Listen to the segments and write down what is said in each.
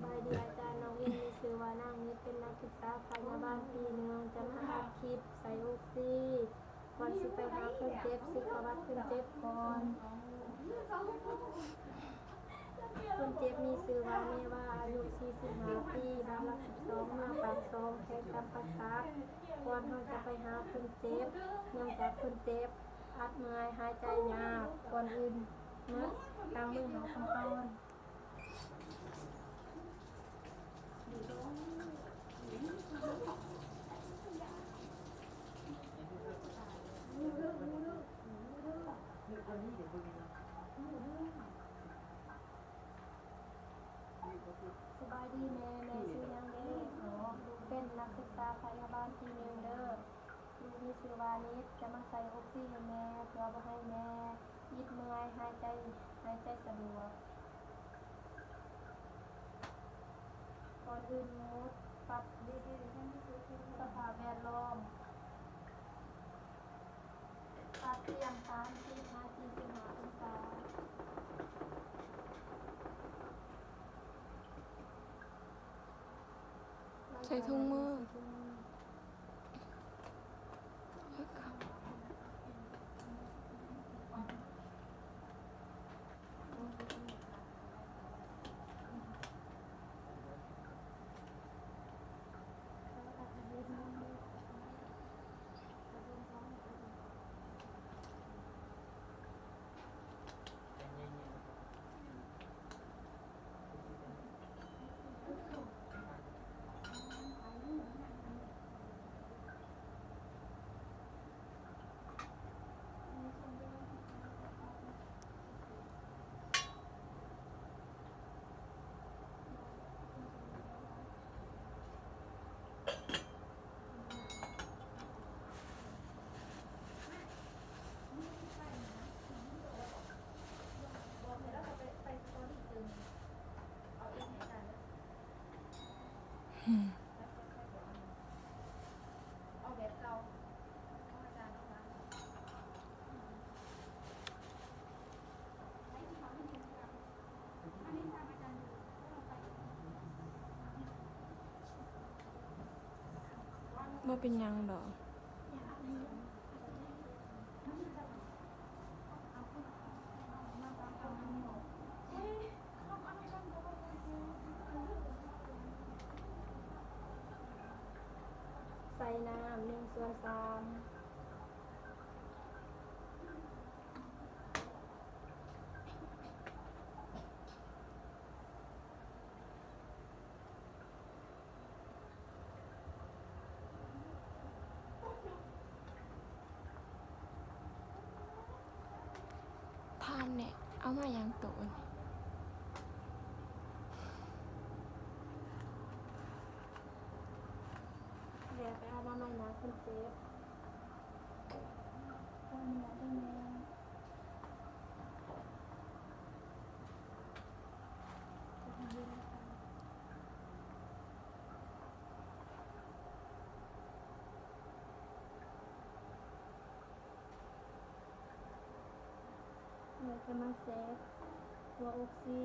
ສະບາຍດີອາຈານ, ນ້ອງເອງມີຊື່ວ່ານາງນິດ ເປັນນັກສຶກສາພະຍາບານປີໜຶ່ງ ຈະມາອັດຄລິບໃສ່ອົກຊີ. ກ່ອນຊິໄປຫາຄົນເຈັບ ຊິກະວັດຄົນເຈັບກ່ອນ. ຄົນເຈັບມີຊື່ວ່າເນວາ ອາຍຸສີ່ສິບຫ້າປີ, ບ້ານຫຼັກສິບສອງ ເມືອງປາກຊ່ອງ ແຂວງຈຳປາສັກ. ກ່ອນເຮົາຈະໄປຫາຄົນເຈັບ, ເນື່ອງຈາກຄົນເຈັບອັດເມື່ອຍ ຫາຍໃຈຍາກ, ກ່ອນອື່ນໝົດ ຕັ້ງມືຫາຂັ້ນຕອນ. ສະບາຍດີແມ່, ແມ່ຊື່ຫຍັງເດ? ເປັນນັກສຶກສາພະຍາບານປີໜຶ່ງເດີ. ລູກມີຊື່ວ່ານິດ ຈະມາໃສ່ອົກຊີໃຫ້ແມ່ ເພື່ອບໍ່ໃຫ້ແມ່ອິດເມື່ອຍ ຫາຍໃຈ ຫາຍໃຈສະດວກ. ກ່ອນອື່ນໝົດ ປັບສະພາບແວດລ້ອມ, ປັບຕຽງສາມສິບຫາສີ່ສິບຫ້າອົງສາ. ໃສ່ຖົງມື. ບໍ່ເປັນຫຍັງດອກ. ໃສ່ນ້ຳໜຶ່ງສ່ວນສາມ. ຖາມແນ່ ເອົາມາຫຍັງໂຕນີ້? ແລ້ວໄປອະນາໄມນະຄົນເຈັບ. ແລ້ວຈະມາເຊັກຫົວອົກຊີ.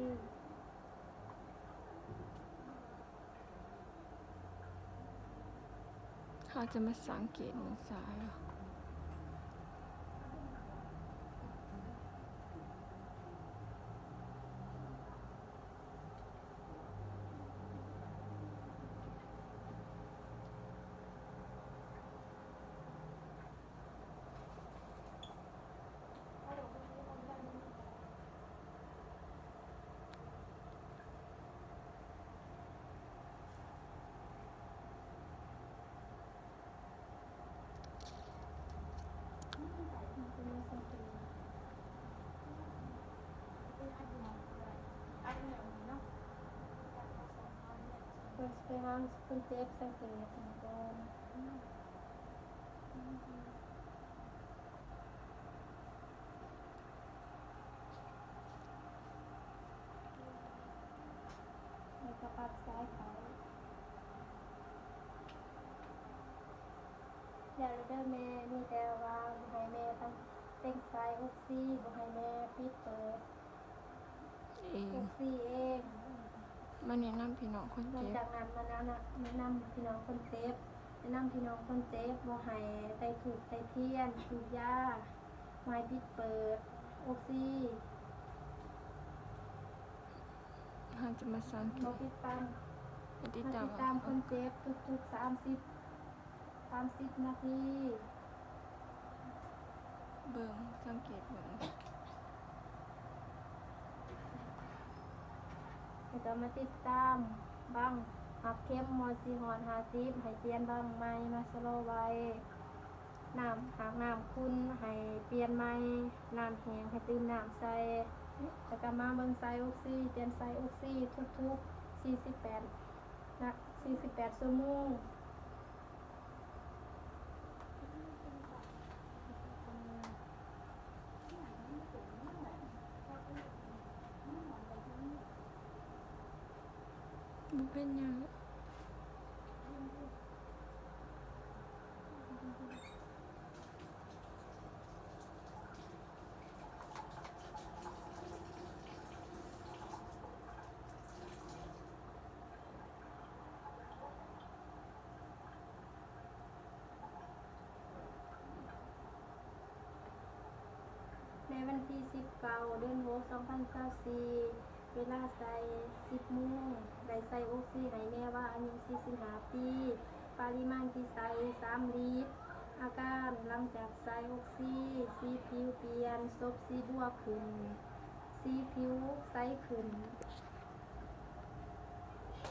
ເຮົາຈະມາສັງເກດເບິ່ງສາຍ. ເພິ່ນຊິໄປຫາຄົນເຈັບສັງເກດເບິ່ງກ່ອນ. ແລ້ວກໍປັບສາຍເຂົ້າ. ແລ້ວເດີແມ່, ມີແຕ່ວ່າບໍ່ໃຫ້ແມ່ຕັ້ງ ເຕັງສາຍອົກຊີ, ບໍ່ໃຫ້ແມ່ປິດເປີດ ເອງ ອົກຊີເອງ. ມາແນະນຳພີ່ນ້ອງຄົນເຈັບ. ຫຼັງຈາກນັ້ນມາແນະນຳ ແນະນຳພີ່ນ້ອງຄົນເຈັບ ແນະນຳພີ່ນ້ອງຄົນເຈັບບໍ່ໃຫ້ໄຕ້ທູບໄຕ້ທຽນ ສູບຢາ, ບໍ່ໃຫ້ປິດເປີດອົກຊີ. ເຮົາຈະມາສັງເກດ ບໍ່ຕິດຕາມ ໃຫ້ຕິດຕາມ ມາຕິດຕາມຄົນເຈັບທຸກໆ ສາມສິບ ສາມສິບນາທີ. ເບິ່ງ ສັງເກດເບິ່ງ ແລ້ວກໍມາຕິດຕາມບັ້ງ ຫາກເຂັມໝົດສີ່ຮ້ອຍຫ້າສິບ ໃຫ້ປ່ຽນບັ້ງໃໝ່ມາຊະລໍໄວ້. ນ້ຳ ຫາກນ້ຳຂຸ່ນໃຫ້ປ່ຽນໃໝ່, ນ້ຳແຫ້ງໃຫ້ຕື່ມນ້ຳໃສ່. ແລ້ວກໍມາເບິ່ງສາຍອົກຊີ, ປ່ຽນສາຍອົກຊີທຸກໆ ສີ່ສິບແປດນະ ສີ່ສິບແປດຊົ່ວໂມງ. ບໍ່ເປັນຫຍັງ. ໃນວັນທີສິບເກົ້າ ເດືອນຫົກ ສອງພັນຊາວສີ່ ເວລາໃສ່ສິບໂມງ ໄດ້ໃສ່ອົກຊີໃຫ້ແມ່ວາອາຍຸສີ່ສິບຫ້າປີ ປະລິມານທີ່ໃສ່ສາມລິດ. ອາການຫຼັງຈາກໃສ່ອົກຊີ ສີຜິວປ່ຽນ, ສົບສີບົວຂຶ້ນ, ສີຜິວໃສຂຶ້ນ.